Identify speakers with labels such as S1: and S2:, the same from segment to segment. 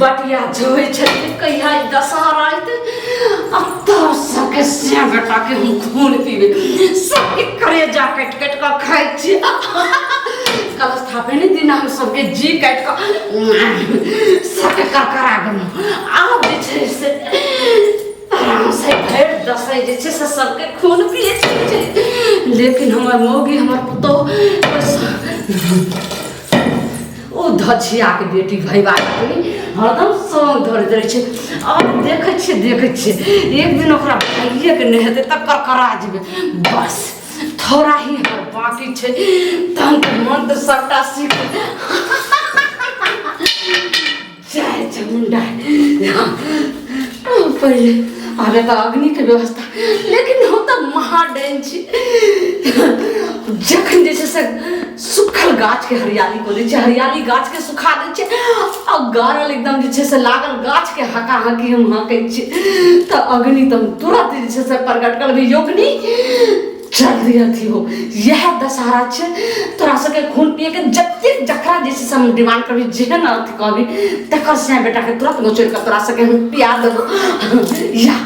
S1: बटिया जोइ छलियै कहिया ई दशहरा अयतै आ तब सबके से बेटाके हम खून पीबै, सबके करेजा काटि काटि कऽ खाइ छियै। कलस्थापने दिन हम सबके जी काटि कऽ सबके करकरा गेलहुँ। आब जे छै से आरामसँ भरि दसै जे छै से सबके खून पियै छै, लेकिन हमर मौगी, हमर पुतोहु, ओ धछियाके बेटी भैबा हरदम सङ्ग धरैत रहै छै। आब देखै छियै, देखै छियै, एक दिन ओकरा भाइएके नहि हेतै तऽ करकरा जेबै। बस थोड़ा ही हमर बाकी छै, तहन तऽ मंत्र सबटा सीख। जय चामुंडा। पहिले आबे तऽ अग्निके व्यवस्था, लेकिन हम तऽ महाडैन छी। जखन जे छै से सुखल गाछके हरियाली कऽ दै छै, हरियाली गाछके सुखा दै छै, आ गाड़ल एकदम जे छै से लागल गाछके हका हकी हम हकै छी, तऽ अग्नि तऽ हम तुरंत जे छै से प्रकट करबै। योगनी जल्दी अथी हो, इएह दशहरा छै, तोरा सबके खून पियके जतेक जकरा जे छै से हम डिमांड करबी, जेहन अथी कहबी, तकर से बेटाके तुरंत नोचरि कऽ तोरा सबके हम पिया देबो। या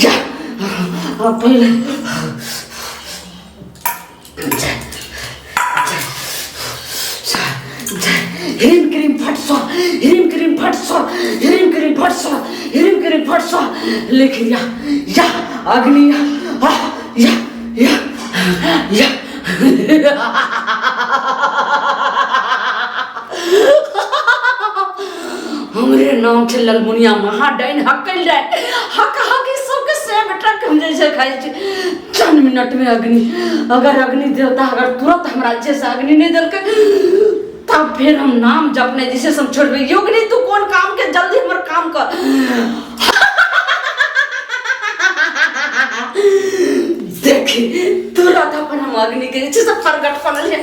S1: या पहिले ह्रीम क्रीम फट स्वा, ह्रीम क्रीम फट स्वा, ह्रीम क्रीम फट स्वा, ह्रीम क्रीम फट स्वा। लेकिन या या अग्नि या आ, या या या हमरे नाम छै ललमुनिया महाडाइन। हकल जाय हक हक ई सबके से बेटा के हम जे छै खाइ छी। चंद मिनट में अग्नि, अगर अग्नि देवता अगर तुरंत हमरा जे से अग्नि नहीं देलकै तब फिर हम नाम जपने जैसे हम छोड़बै। योगनी तू कोन काम के, जल्दी हमर काम कर। देखी तुरंत अपन हम अग्नि के जे से प्रकट कर लिये।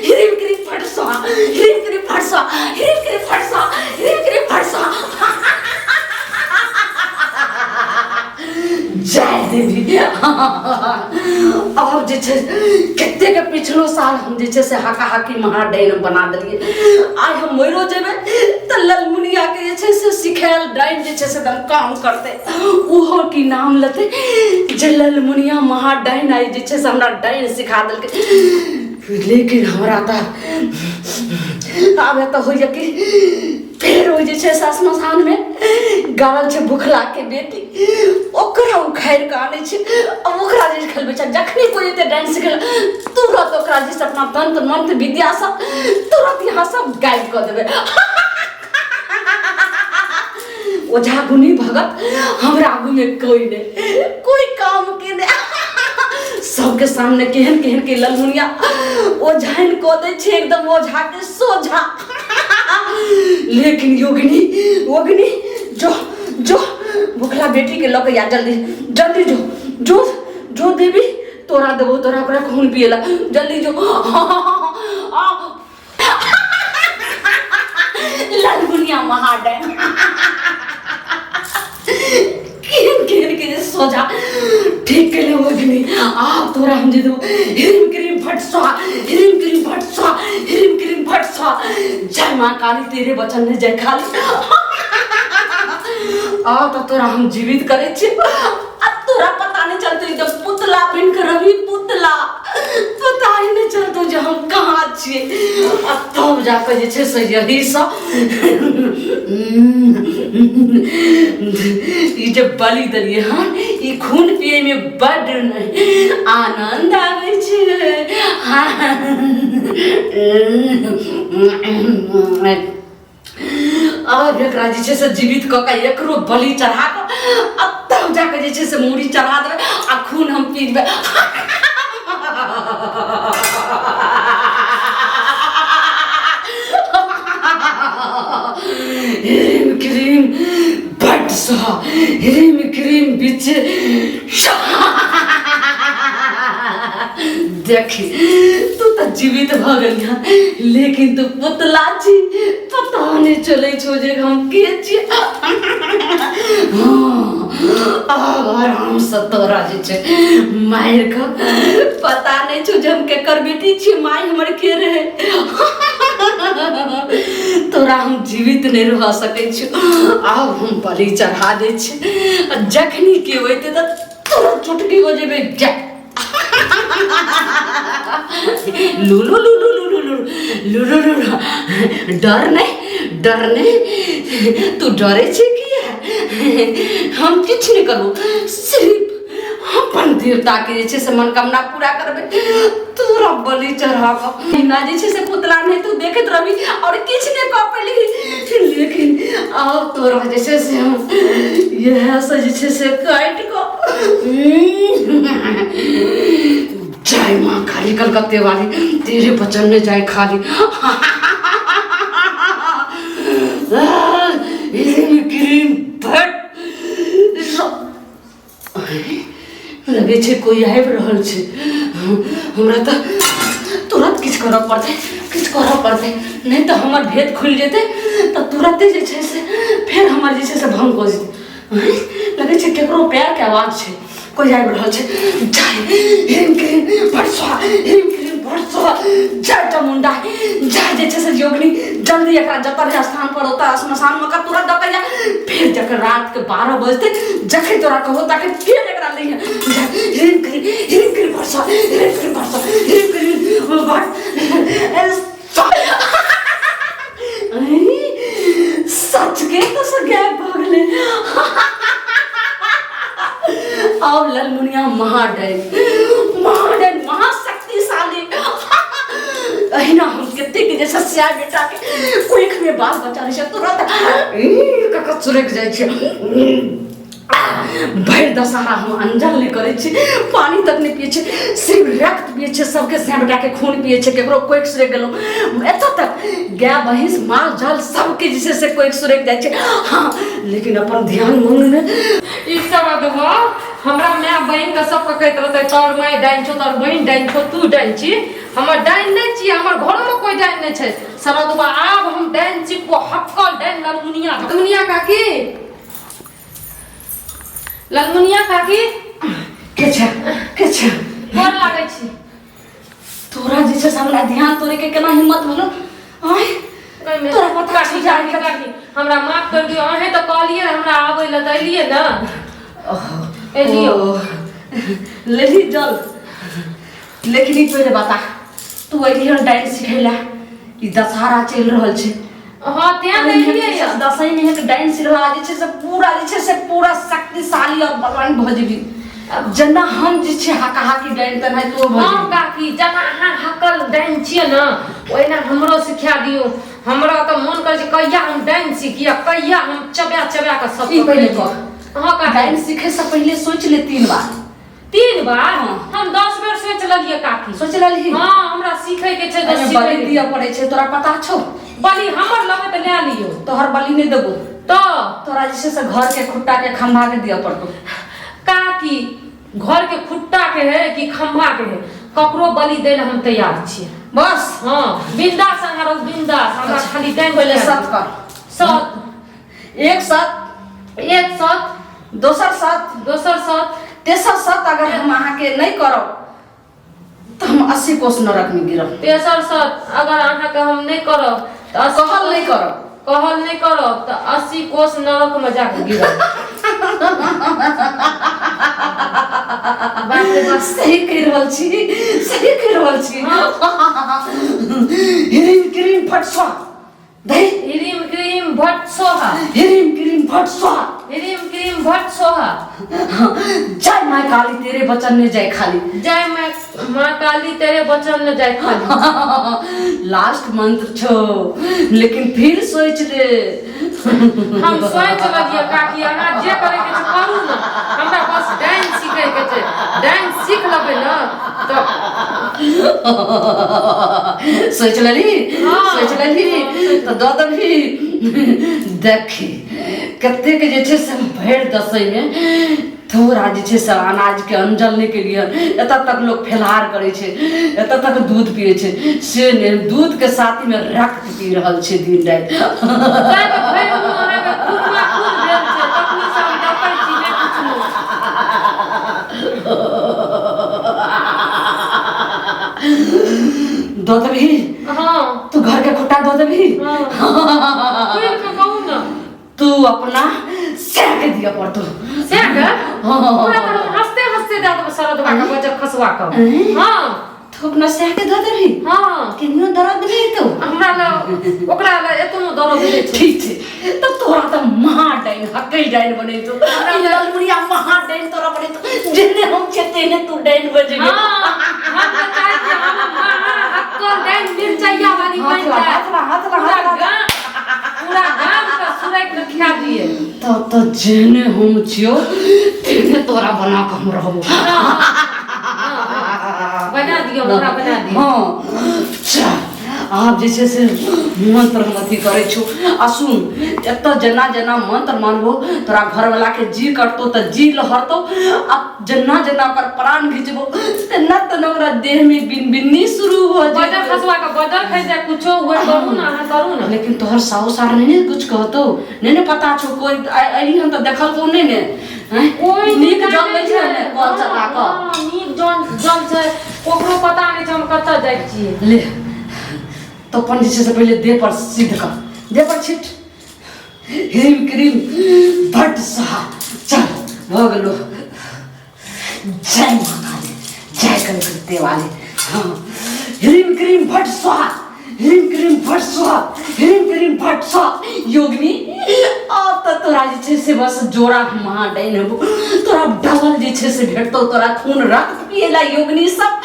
S1: ह्रीम क्रीम फट स्वाहा, ह्रीम क्रीम फट स्वाहा, ह्रीम क्रीम फट स्वाहा, ह्रीम क्रीम फट स्वाहा। जय देवी। आब जे छै कतेक के पिछलो साल हम जे छै से हाका हाकी महाडाइन बना देलियै। आइ हम मरियो जेबै तऽ ललमुनिया के जे छै से सिखायल डाइन जे छै से एकदम काम करतै। ओहो की नाम लेतै जे ललमुनिया महाडाइन आइ जे छै से हमरा डाइन सिखा देलकै। लेकिन हमरा तऽ आब एतऽ होइए कि फेर ओ जे छै से श्मशानमे गाड़ल छै भुखला के बेटी, ओकरा उखाड़ि कऽ आनै छै आ ओकरा जे खेलबै छै। जखनी कोइ एते डांस सिखल, तुरंत ओकरा जे छै अपना तंत्र मंत्र विद्यासँ तुरंत यहाँ सब गायब कऽ देबै। ओझा गुनी भगत हमरा आगूमे कोइ नहि, कोइ काम के नहि। सबके सामने केहन केहन के ललमुनिया ओझाइन कऽ दै छै एकदम ओझा के सोझा। लेकिन योगिनी, योगिनी जो जो भुखला बेटी के लऽ के या जल्दी जल्दी जो जो जो देवी तोरा देबो, तोरा ओकरा खून पिएला, जल्दी जो। ललमुनिया महाडैन केहन केहन के जे सोझा ठीक केले योगिनी। आब तोरा हम जे देबो। ह्रीम क्रीम फट स्वा, ह्रीम क्रीम फट स्वा, ह्रीम क्रीम फट स्वा। जय माँ काली, तेरे वचन ने जय खाली। आ तऽ तोरा हम जीवित करै छी आ तोरा पता नहीं चलते, एकदम पुतला बनि कऽ रहबी पुतला, पता ही नहीं चलतो जे हम कहाँ छियै। आ तब जाकऽ जे छै से यही सब ई जे बलि देलियै हन, ई खून पियैमे बड्ड आनन्द आबै छै। आब एकरा जे छै से जीवित कऽ कऽ एकरो बलि चढ़ा कऽ आ तब जाकऽ जे छै से मूड़ी चढ़ा देबै आ खून हम पीबै। ह्रीम क्रीम बड सा, ह्रीम क्रीम बिच। देखी तू तऽ जीवित भऽ गेलिह, लेकिन तू पुतला छी, पता नहि चलै छौ जे हम के छी। हाँ, आब आरामसँ तोरा जे छै मारि कऽ पता नहि छौ जे हम केकर बेटी छियै माय हमर के रहै तोरा हम जीवित नहि रह सकै छी आब हम बलि चढ़ा दै छी आ जखनी के होइतै तऽ तुरंत चुटकी बजेबै जा लुलु लुलु लुलु लुलु लुलु लुलु डर नहि डर नहि तू डरे छै किया हम किछु नहि करबो सिर्फ अपन देवताके जे छै से मनोकामना पूरा करबै तोरा बलि चढ़ाबऽ ना जे छै से पुतला नहि तू देखैत रहबी आओर किछु नहि कऽ पेली लेकिन आब तोरा जे छै से हम इएह से जे छै से काटि कऽ जय माँ काली कलकत्ते वाली तेरे बचन में जाए खाली क्रीम फट लगै छै कोइ आबि रहल छै हमरा तऽ तुरन्त किछु करऽ पड़तै किछु करऽ पड़तै नहि तऽ हमर भेद खुलि जेतै तऽ तुरन्ते जे छै से फेर हमर जे छै से भङ्ग भऽ जेतै लगै छै केकरो पैरके आवाज छै कोइ आबि रहल छै जय हिम क्रीम भरसवा हिम क्रीम भरसवा जय चामुण्डा जय जे छै से योगिनी जल्दी एकरा जतऽ रहै स्थान पर ओतऽ श्मशानमे कऽ तुरंत दऽ के जा फेर जखन रातके 12 बजतै जखन तोरा कहबो तखन फेर एकरा लैहे जय हिम क्रीम हिम क्रीम भरसवा हिम क्रीम भरसवा हिम क्रीम भर सच के तो से गायब भऽ गेलै आब ललमुनिया महाडैन महाडैन महाशक्तिशाली अहिना हम कतेक जे सस्या बेटा के कोख में बाल बच्चा रहै छै तुरंत कऽ चुरकि जाइ छै भरि दशहरा हम अंजल नहि करै छी पानी तक नहि पियै छी सिर्फ रक्त पियै छियै सबके सैं बेटाके खून पियै छियै केकरो कोखि सुरकि गेलहुँ एतऽ तक गाय महींस माल जाल सबके जे छै से कोखि सुरकि जाइ छै हँ लेकिन अपन ध्यान मनमे
S2: ई सब अदबा हमरा माय बहिन के सबके कहैत रहतै तोहर माय डाइन छौ तोहर बहिन डाइन छौ तू डाइन छी हमर डाइन नहि छी हमर घरोमे कोइ डाइन नहि छै सरदबा आब हम डाइन छी को हक्कल डाइन ललमुनिया ललमुनिया काकी ललमुनिया काकी
S1: के छै के छै
S2: गोर लागै छी
S1: तोरा जे छै से हमरा ध्यान तोड़े के केना हिम्मत भेलो आय तोरा पता
S2: काकी काकी काकी हमरा माफ कर दियौ अहें तऽ कहलियै हमरा आबै लए तऽ एलियै ने एलियो
S1: लेली जल लेकिन ई पहिले बता तू अयली हन डांस सिखै लए ई दशहरा चलि रहल छै
S2: हाँ तें तऽ एलियै यऽ।
S1: दसई में एक डांस सिखला जे छै से पूरा जे छै से पूरा शक्तिशाली और बलवान भऽ जेबी जेना हम जे छै हाका हाकी डांस तेना तू भऽ
S2: हाँ
S1: जेबी
S2: काकी जेना अहाँ हकल डाइन छियै ने ओहिना हमरो सिखा दियौ हमरा तऽ मन करै छै कहिया हम डाइन सीखी आ कहिया हम चबा चबा कऽ सब
S1: ई पहिले कह।
S2: हाँ काकी
S1: डांस सीखे से पहिले सोच ले 3 बार
S2: 3 बार
S1: हाँ।
S2: हम 10 बेर सोच लेलियै काकी
S1: सोच लेलही
S2: हाँ हमरा सीखे के छै तऽ
S1: एहिमे
S2: सीखे
S1: बलि
S2: के
S1: दिअ पड़ै छै तोरा पता छौ
S2: बलि हमर लेबै तऽ लए लियौ
S1: तोहर बलि नहि देबो
S2: तऽ
S1: तोरा जे छै से घर के खुट्टा के खम्भा के दिअ पड़तौ
S2: काकी घर के खुट्टा के है कि खम्भा के है ककरो बलि दै लए हम तैयार छियै
S1: बस
S2: हाँ बिंदास अहाँ रहू बिंदास हमरा खाली डाइन
S1: पहिले सत कर
S2: सत
S1: एक सत
S2: एक सत
S1: दोसर सत
S2: दोसर सत
S1: तेसर सत अगर हम अहाँके नहि करब तऽ हम 80 कोस नरक में गिरब
S2: तेसर सत अगर अहाँके हम नहि करब तऽ
S1: कहल नहि करब
S2: कहल नहि करब तऽ 80 कोस नरक में जाके गिरब बाप रे बाप
S1: सही कहि रहल छी सही कहि रहल छी हिरिम क्रीम फट स्वा दही
S2: ह्रीम क्रीम भट्ट सोहा
S1: ह्रीम क्रीम भट्ट स्वाहा
S2: ह्रीम क्रीम भट्ट सोहा
S1: जय माँ काली तेरे बचन ने जाय खाली
S2: जय माँ माँ काली तेरे बचन न जाय खाली
S1: लास्ट मंत्र छो लेकिन फिर सोच ले
S2: हम सोच लगिए काकी अहाँ जे करे के छै करू ने हमरा बस डांस सीखे के छै डांस सीख लेबै ने तऽ
S1: सोच लेली
S2: हाँ।
S1: सोच लेली तऽ दऽ देबही देखी कतेक जे छै से भरि दसैमे थोड़ा जे छै से अनाजके अंजल नहि केलियै एतऽ तक लोक फलाहार करै छै एतऽ तक दूध पियै छै से नहि दूधके साथीमे रक्त पी रहल छै दिन राति
S2: तैं तऽ भरि मुँह अहाँके खूनमा खून भेल छै तखनी से हम देखै छी नहि किछो
S1: दऽ देबही?
S2: हाँ।
S1: तू घर के खुट्टा दऽ देबही?
S2: हाँ। खुलि के कहू ने।
S1: तू अपना सह के दिया पड़तो।
S2: से के?
S1: हाँ।
S2: पूरा तऽ हम हंसते हंसते दऽ देबै शरदबा के बजर खसुआ के। हाँ।
S1: तू अपना सह के दऽ देबही?
S2: हाँ।
S1: केनियो दर्द नहीं तो?
S2: हमरा लए ओकरा लए एतनो दर्द नहि छै।
S1: ठीक छै, तऽ तोरा तऽ महा डाइन हकै डाइन बनेतो। ई ललमुनिया महा डाइन तोरा बनेतो। जेने हम छै तेने तू डाइन बजेबे।
S2: हाँ, हम तऽ चाहै छियै हम महा हक्कल डाइन मिरचैया वाली
S1: हाथ
S2: बनि
S1: ला,
S2: जाय।
S1: हाथ ला, हाथ ला,
S2: पूरा
S1: हाथ ला।
S2: गाम, पूरा गाम के सुरैक के खिया दिए।
S1: तब तऽ जेने हम छियो तेने तोरा बना कऽ हम रहबो।
S2: बना दियौ, हमरा बना दियौ।
S1: हाँ, चल आब जे छै से मंत्र हम अथी करै छौ। आ सुन, एतऽ जेना जेना मंत्र मानबो तोरा घरवला के जी कटतौ तऽ जी लहरतौ, आ जेना जेना ओकर प्राण घिचबो तेना तेना ओकरा देह में बिनबिन्नी शुरू हो
S2: बजर
S1: जेतौ।
S2: खसुआ के बजर खसि जाय, कुछो हुए, करू ने अहाँ, करू ने।
S1: लेकिन तोहर साउस आर नहि ने कुछ कहतौ? नहि ने पता छौ? कोइ अयली हन तऽ देखलकौ नहि ने? आँय?
S2: कोइ
S1: नीक
S2: नहि
S1: जल लै छै ने कल चला कऽ?
S2: हँ, नीक जल जल छै, ककरो पता नहि छै हम कतऽ जाइ छियै।
S1: ले तो अपन जे छै से पहिले देह पर सिद्ध कर, देह पर छिट ह्रीम क्रीम भट्ट सहा। चल भऽ गेलो। जय माँ काली, जय कलकत्ते वाले। हाँ, ह्रीम क्रीम भट्ट स्वाहा, ह्रीम क्रीम भट्ट स्वाहा, ह्रीम क्रीम भट्ट स्वाहा। योगिनी, आब तऽ तोरा जे छै से बस जोड़ा महा डाइन हेबो। तोरा डबल जे छै से भेटतौ, तोरा खून रक्त पिएला योगिनी सब।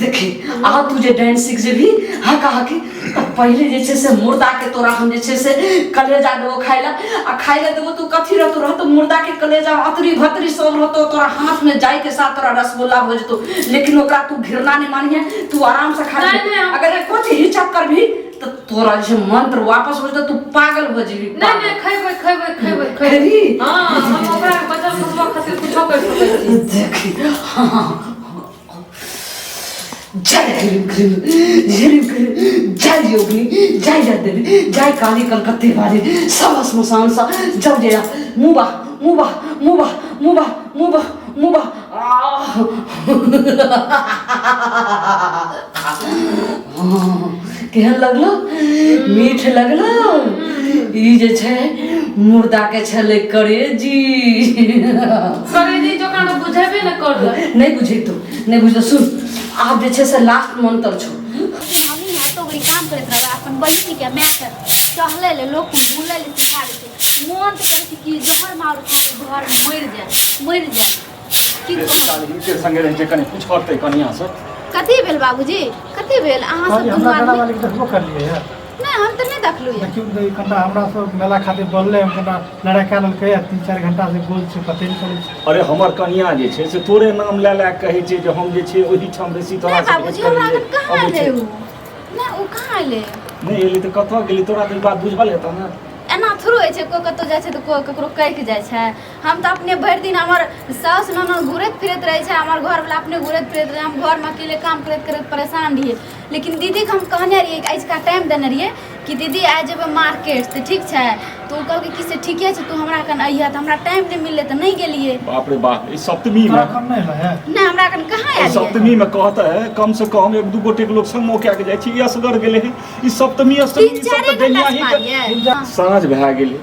S1: देखी, आब तू जे डाइन सीख जेबही हका हकी, तऽ पहिले जे छै से मुर्दा के तोरा हम जे छै से कलेजा देबो खाइ लए। आ खाइ लए देबो तो कथी रहतो? रहतो मुर्दा के कलेजा, अतरी भतरी सब रहतो। तोरा हाथ में जाय के साथ तोरा रसगुल्ला हो जेतो। लेकिन ओकरा तू घृणा नहीं मानिहे, तू आराम से खा।
S2: नहीं, नहीं, हम-
S1: अगर एको चीज हिचक करबही तो तोरा जे मंत्र वापस हो जेतो, तू पागल हो जेबही।
S2: नहि नहि, खैबै खैबै खैबै।
S1: खैबही?
S2: हाँ, हम ओकरा बजर खसुआ खातिर कुछो कर सकै छी।
S1: देखी, हाँ, जय ह्रीम क्रीम ह्रीम क्रीम, जय योगिनी, जय जय देवी, जय काली कलकत्ते वाली। सब श्मशान सा जब जया मुबा मुबा मुबा मुबा मुबा मुबा। आह। केहन लगलो? मीठ लगलो? ई जे छै मुर्दा के छलै करेजी।
S2: करेजी जकाँ तऽ बुझेबे ने करलै।
S1: नहि बुझेतौ, नहि बुझतौ। सुन, आब जे छै से लास्ट मंत्र छौ।
S3: हमही एतो घड़ी काम करैत रहबै, अपन बहिनके मायके टहलै लए, लोकके बुलै लए सिखा दै छै। मोन तऽ करै छै कि जहर मार खा कऽ घरमे मरि जाय, मरि जाय। की
S4: बेसी
S3: कहब?
S4: काल हिनके संगे रहै छै, कनि पूछतै कनियाँ से।
S3: कथी भेल बाबूजी, कथी भेल अहाँ सब
S5: कहलियै,
S3: दुनू
S5: हमरा
S3: आदमी?
S5: वाली के देखबो करलियै है?
S3: नहि, हम तऽ नहि देखलहुँ यऽ।
S5: देखियौ तऽ, ई कनिटा हमरा सब मेला खातिर बोललै, हम कनिटा लड़ाइ कए लेलकै, 3-4 घंटा से गोल छै, पते नहि चलै छै।
S4: अरे, हमर कनियाँ जे छै से तोरे नाम लए लए कऽ कहै छै जे हम जे छै ओहिठाम बेसी
S3: नहि
S4: तोरा से भेंट
S3: बाबूजी, हमरा
S4: करै
S3: अखन कहाँ
S4: अबै
S3: एलै
S4: छै।
S3: उ? नहि, ओ कहाँ एलै?
S4: नहि एलै तऽ कतऽ गेलै? तोरा तऽ ई बात बुझल हेतौ ने?
S3: एना थोड़ो होइ छै, कोइ कतहु जाइ छै तऽ कोइ ककरो कहि कऽ जाइ छै? हम तऽ अपने भरि दिन हमर साउस ननद घुरैत फिरैत रहै छै, हमर घरवला अपने घुरैत फिरैत रहै, हम घरमे अकेले काम करैत करैत परेशान रहियै। लेकिन दीदीके हम कहने रहियै कि आजुका टाइम देने रहियै कि दीदी आइ जेबै मार्केट तऽ ठीक छै, तऽ ओ कहलकै कि से ठीके छै, तू हमरा कन अइहऽ। तऽ हमरा टाइम नहि मिललै तऽ नहि गेलियै।
S4: बाप रे बाप, ई सप्तमी
S5: तोरा
S4: मे
S5: कम नहि एलै है?
S3: नहि, हमरा कन कहाँ
S4: ई
S3: आयल?
S4: सप्तमी मे कहते है कम से कम एक दू गोटे के लोग संगो कए के जाइ छै, ई असगर गेलै है। ई सप्तमी अष्टमी
S3: तीन
S4: ई सब
S3: चारे
S4: तऽ
S3: घंटा
S4: डलिया
S3: से
S4: ही के
S3: मारियै।
S4: साँझ भए गेलै,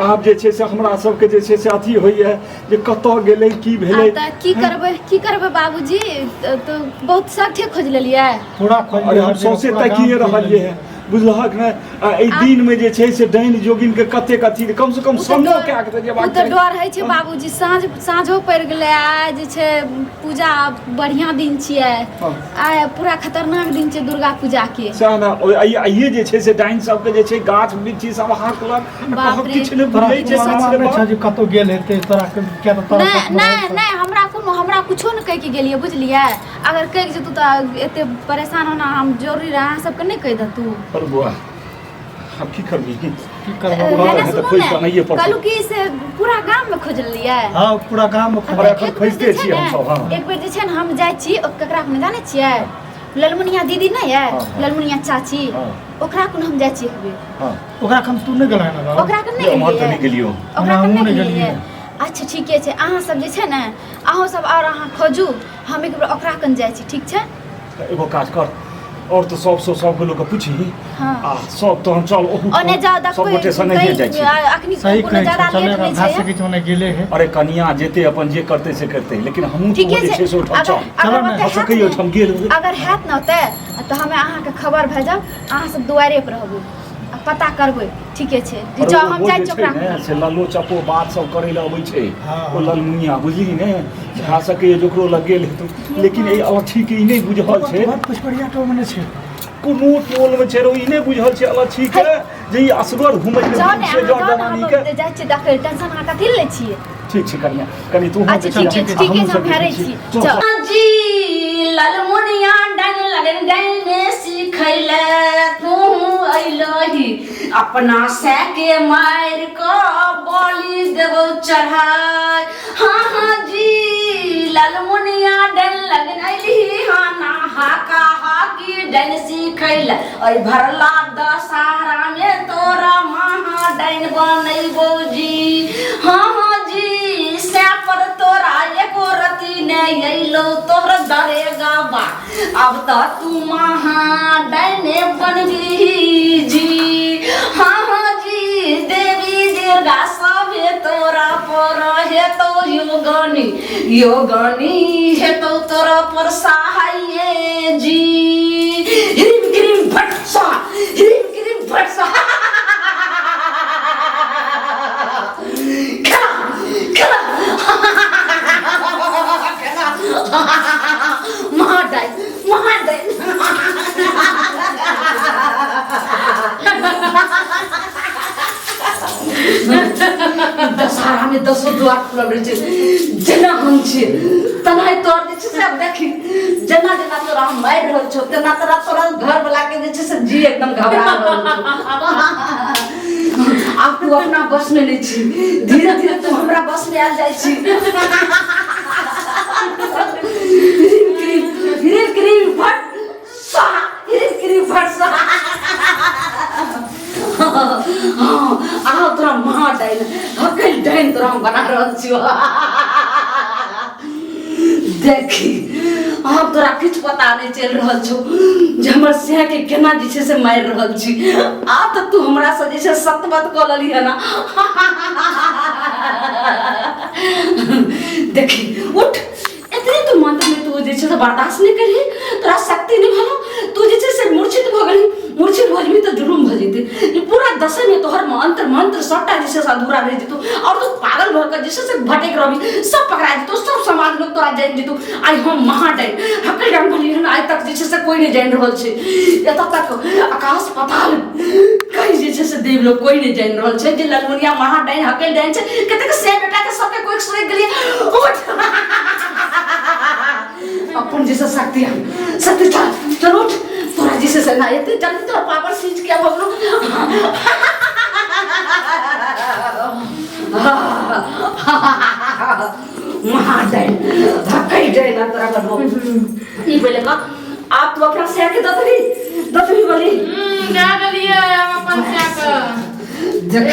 S4: आब जे छै से हमरा सबके जे छै से अथी होइए जे कतऽ गेलै, की भेलै।
S3: आब तऽ की करबै, की करबै बाबूजी? तऽ बहुत सठे खोजि लेलियै।
S5: पूरा खोजि
S4: अरे, हम
S5: हर जगह,
S4: सौंसे
S5: पूरा गाम
S4: ताकिए
S5: खोजि
S4: रहलियै
S5: लेलियै।
S4: है, बुझलहक ने? आ एहि दिनमे जे छै से डाइन जोगिन के कतेक अथी, कम से कम
S3: ओ तऽ
S4: संगो
S3: डर-
S4: कए के तऽ
S3: ओ
S4: जेबाक
S3: तऽ
S4: चाही।
S3: डर होइ छै बाबूजी। साँझ साँझो पड़ि गेलै, आइ जे छै पूजा बढ़िआँ दिन छियै। आइ पूरा खतरनाक दिन छै दुर्गा पूजाके।
S4: सएह ने, आइए जे छै से डाइन सबके जे छै गाछ वृक्षी सब हाँकलक आ
S3: बाप
S4: कहब
S3: रे।
S4: किछु नहि
S5: तोरा
S4: बुझै छै।
S5: कोनो
S4: बाप
S5: अनुमान
S4: रे
S5: नहि छौ
S4: बाप।
S5: जे कतौ गेल हेतै तोरा किया तऽ तोरा
S3: नहि
S5: साथमे
S3: नहि
S5: रहै छौ।
S3: नहि, हमरा कोनो हमरा कुछो नहि कहि के गेलियै, बुझलियै? अगर कहि के जेतू तऽ एते परेशान होना हम जरूरी रहै? अहाँ सबके नहि कहि देतू।
S4: पर बौआ, आब की करबी?
S5: की करबो?
S4: है
S3: ने
S4: तऽ
S3: सुनू
S4: खोजि
S3: ने,
S4: कऽ आनैये पड़तौ।
S3: कहलहुँ कि से पूरा गाममे खोजलियै?
S5: हँ, पूरा गाम मे
S4: हमरा
S5: खोजलियै।
S4: एखन
S3: एक बेर
S4: खोजिते
S3: जे छै
S4: छियै
S3: ने,
S4: हमसभ, हँ।
S3: एक बेर जे छै ने हम जाइ छी ककरा कोनो जानै छियै? ललमुनिया दीदी नहि यऽ?
S4: हँ, हँ।
S3: ललमुनिया चाची।
S4: हँ।
S3: ओकरा कोनो हम जाइ छी एक बेर।
S4: हँ।
S5: ओकरा खन तू नहि गेलह ने बाबा?
S3: ओकरा कन नहि
S4: उम्हर तऽ
S3: गेलियै?
S4: नहि गेलियौ।
S3: ओकरा कन
S5: हमहूँ
S3: नहि
S5: नहि
S3: गेलियै?
S5: गेलियै।
S3: अच्छा, ठीके छै। अहाँ सब जे छै ने, अहूँ सब आओर अहाँ खोजू, हम एक बेर ओकरा कन जाइ छी, ठीक छै?
S4: तऽ एगो काज कर और तऽ सबसँ सबके लोकके पूछही
S3: हाँ।
S4: आ सब तहन चल ओहू
S3: ओने जाओ
S4: सब
S3: देखबै
S4: गोटे संगे जाइ छी
S3: अखनी
S5: सही
S3: कोनो
S5: कहै
S3: ज्यादा
S5: छौ चले
S3: लेट नहि
S5: भए
S3: छै
S5: सकै छै ओने गेले है
S4: अरे कनिया जेते अपन जे करते से करते लेकिन हमहूँ
S3: ठीके
S4: जे
S3: छै
S4: छै से ओहिठाम
S3: अगर
S4: चल
S3: अगर
S5: चलो ने,
S3: ओतऽ
S4: हो
S3: हैत
S4: सकैए
S3: ने
S4: ओहिठाम गेल होबै।
S3: अगर हैत ने ओतऽ तऽ हमे अहाँके खबर भेजब अहाँ सब दुआरे पर रहबै आ पता करबै ठीके छै
S4: अरे
S3: जाउ
S4: ओ
S3: हम
S4: जे
S3: जाइ छी
S4: छै
S3: ओकरा
S4: ने से लल्लो चप्पो बात सब करै लए अबै छै
S5: हाँ।
S4: ओ ललमुनिया बुझली ने भए सकैए जे ओकरो लग गेल हेतौ लेकिन एहि अलच्छीके ई नहि बुझल छै
S5: पचपड़िया टोल मे नहि छै
S4: कोनो टोलमे छै रौ ई नहि बुझल छै अलच्छीके जे ई असगर घुमै
S3: जाउ ने
S4: छै
S3: अहाँ
S4: जर
S3: जाउ ने
S4: जवानीके
S3: हम जाइ छियै देखै टेंशन अहाँ कथी लए लै छियै
S4: ठीक छै कनिया कनि तू
S3: अच्छा ठीक छै ठीक छै हम हेरै छी
S4: चल
S3: जाउ
S1: जी ललमुनिया डन लगन डन सिखैले तू अइलही अपना सैके मारि कऽ बलि देबौ चढ़ाय हाँ हाँ जी ललमुनिया डन लगन अइलही हाँ ना हाका हाकी डन सिखैले अइ भरला दशहरा में तोरा महा डैन बनैबौ जी हाँ हाँ जी सै पर तोरा एको रति ने अइलौ तोहर दरेगा बा अब तऽ तू महा डैने बनबी जी हाँ हाँ जी देवी दुर्गा सभे तोरा पर हेतौ योगनी योगनी हेतौ तोरा पर सहाय जी ह्रीम क्रीम भट स्वाहा ह्रीम क्रीम भट स्वाहा खेला खेला महाडाई महाडाई दशहरा में दसो द्वार खुलल रहै छै जेना हम छियै तेनाही तोहर जे छै से आब देखी जेना जेना तोरा हम मारि रहल छौ तेना तोरा तोरा घर वाला के जे छै से जी एकदम घबरा रहल छौ आब तू अपना बस में नहीं छी धीरे धीरे तू हमरा बस में आयल जाइ छी ह्रीम क्रीम ह्रीम क्रीम फट स्वाहा ह्रीम क्रीम फट स्वाहा हाँ आब तोरा महा डाइन हकल डाइन तोरा हम बना रहल छियौ देखी आब तोरा किछु पता नहि चलि रहल छौ जे हमर सएहके केना जे छै से मारि रहल छी आब तऽ तू हमरासँ जे छै सतबत कऽ लेली है ना देखी उठ एतने तू मंत्र में तू जे छै से बर्दाश्त नहि करही तोरा शक्ति नहि भेलो तू जे छै से मूर्छित भऽ गेलही मूर्छित भऽ जेबही तऽ जुलुम भऽ जेतै ई पूरा दशे में तोहर मंत्र मंत्र सबटा जे छै से अधूरा रहि जेतौ और तू पागल भऽ कऽ जे छै से भटक रहबी सब पकड़ा जेतौ सब समाज लोग तोरा जानि जेतौ आइ हम महा डाइन हकल डाइन भेलियै हन आइ तक जे छै से कोइ नहि जानि रहल छै एतऽ तक आकाश पाताल कहीं जे छै से देव लोग कोइ नहि जानि रहल छै जे ललमुनिया महा डाइन हकल डाइन छै कतेक से बेटा के सबके कोइ सुनि गेलियै उठ अपन जैसे शक्ति हम शक्ति चल चल उठ तोरा जैसे से ना एते जल्दी तोरा पावर सीज किया भऽ गेलौ महाडाइन धक्कै डाइन आ तोरा बनबो ई पहिले कह आब तू अपना सैर के दतरी दतरी बोली
S2: दए देलियै हम अपन सैके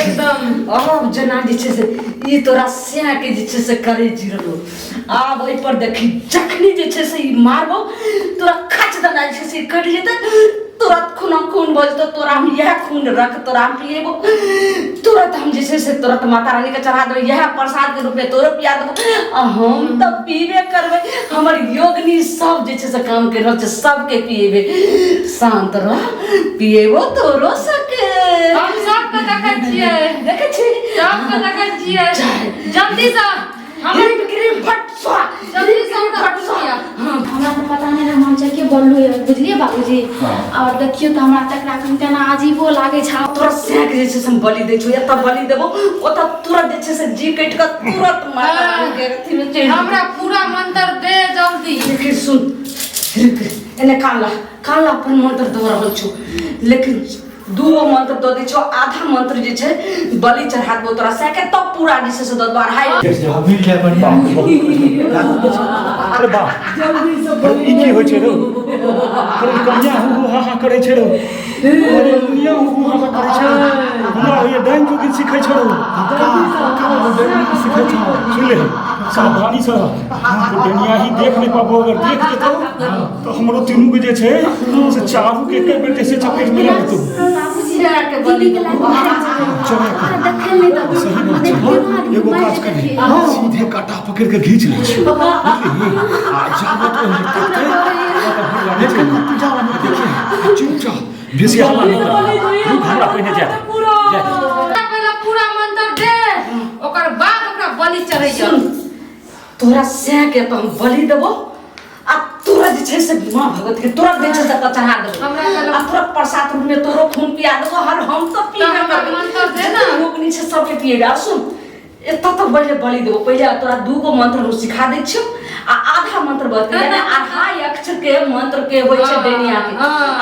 S1: एकदम आब जेना जे छै से ई तोरा सैके जे छै से करै छी रहलो आब ओहि पर देखी जखनी जे छै से ई मारबो तोरा खच दना जे छै से कटि जेतै तुरंत खून खून भऽ जेतौ तोरा हम इएह खून रख तोरा हम पिएबो तुरंत हम जे छै से तुरंत माता रानी के चढ़ा देबै इएह प्रसाद के रूप में तोरो पिया देबो आ हम तऽ पीबे करबै हमर योगनी सब जे छै से काम करि रहल छै सबके पिएबै शान्त रह पिएबो तोरो सबके
S2: हम सबके देखै छियै
S1: देखै छी
S2: सबके देखै छियै जल्दी से हमर
S1: क्रीम क्रीम फट स्वा
S2: जल्दी से हमरा
S1: फट स्वा
S2: लिअ।
S3: हमरा तऽ पता नहि रहै हम चलके बोललहुँ यऽ बुझलियै बाबूजी आओर देखियौ तऽ हमरा तकरा कनि तेना अजीबो लागै छै
S1: तोरा सैक जे छै से हम बलि दै छौ एतऽ बलि देबो ओतऽ तुरंत जे छै से जी कटि कऽ तुरंत माता रानी के अथी मे चलि
S2: हमरा पूरा मंत्र दे जल्दी
S1: लेकिन सुन रुक एने कान ला कान ला अपन मंत्र दऽ रहल छौ लेकिन दूगो मंत्र दऽ दै छौ आधा मंत्र जे छै बलि चढ़ा देबो तोरा सैके तब पूरा जे छै से दऽ देबो अढ़ाई
S5: मिल जाए बढ़िया
S4: अरे बाप, ई की होइ छै रौ? अरे कनिया हु हु हा हा करै छै रौ। अरे दुनिया हु हु हा हा करै छै रौ। हमरा होइए डाइन चोकिन सीखै छै रौ।
S5: सिखै छौ।
S4: सुन ले, सावधानी से रह। ओ डनिया ही देख नहि पाबो, अगर देख जेतौ तऽ हमरो तीनू के जे छै से चारू के एके बेर जैसे चपेट में लेतौ।
S1: के बलि देबो।
S4: चला के। सही बात छै। एगो काज करी, सीधे काटा पकड़ के घींच लै छी, बुझलिही? आ जाबत ओ नहि देखतै, ताबत हम लागे छै। देखिए, चुपचाप, बेसी हल्ला नहि कर। रुक, हमरा पहिने जाय दे। जाय दे।
S2: पहिले पूरा मंत्र दे, ओकर बाद ओकरा बलि चढ़ैया।
S1: सुन, तोरा सैं के तो हम बलि देबो आ तोरा जे छै से माँ भगवती के तुरंत जे छै से एतऽ चढ़ा देबो।
S2: हमरा कहलक-
S1: आ तुरंत प्रसाद रूप में तोरो खून पिया देबो। हर हम तऽ पीबे
S2: तऽ हमरा
S1: करबै।
S2: मंत्र दे ना।
S1: जते लोक नहि छै सबके पिएबे। आ सुन, एतऽ तक पहिले बलि देबो। पहिले तोरा दूगो मंत्र हम सिखा दै छियौ आ आधा मंत्र बतबै, यानी आधा अक्षर के मंत्र के होइ छै डैनिया के।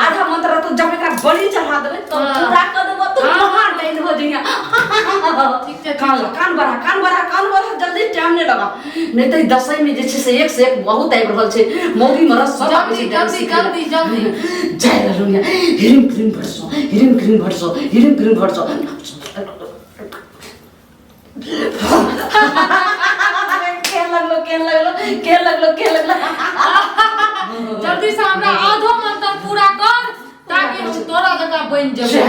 S1: आधा मंत्र रहतौ, जब एकरा बलि चढ़ा देबै तब पूरा कऽ देबो, तू महान डाइन हो जइहा।
S2: ठीक छै।
S1: कान लग, कान बढ़ा, कान बढ़ा, कान बढ़ा, जल्दी, टाइम नहि लगा, नहि तऽ दसैँ में जे छै से एक से एक बहुत आबि रहल छै, मौगी मरद सब आबै छै।
S2: जल्दी, जल्दी, जल्दी, जल्दी।
S1: जय रहलहुँ। हिरिम क्रीम भरसो, हिरिम क्रीम भरसो, हिरिम क्रीम भरसो। के लगलो, के लगलो, के लगलो, के लगलो?
S2: जल्दी से हमरा आधो मंत्र पूरा कर ताकि हम तोरा जकाँ बनि जेबै।
S1: जय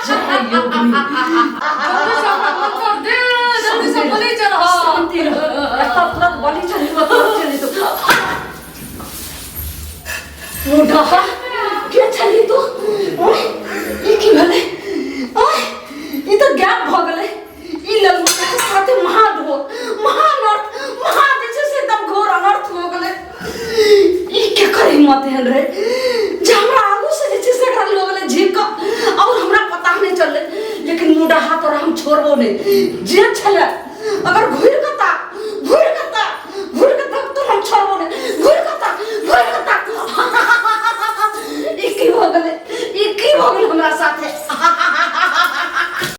S1: जय योगिनी।
S2: जल्दी से हमरा मंत्र दे, जल्दी से बलि चढ़ा।
S1: शांति रह, एतऽ तुरंत बलि चढ़ेबो, तुरंत चलि जेतौ। मुढा के छली तू? ओए, ई की भेलै? ओए, ई तऽ गैप भऽ गेलै। ई ललमुनिया के साथे महाघोर महानर्थ महा जे छै से एकदम घोर अनर्थ भऽ गेलै। ई केकर हिम्मत एहन रहै जे हमरा आगू से जे छै से एकरा लऽ गेलै झीक कऽ और हमरा पता नहि चललै? लेकिन मुडहा तोरा हम छोड़बो नहि। जे छलै अगर घुरि कऽ ताक, घुरि कऽ ताक, घुरि कऽ ताक, तो हम छोड़बो नहि। घुरि कऽ ताक, घुरि कऽ ताक। ई की भऽ गेलै? ई की भऽ गेलै हमरा साथे?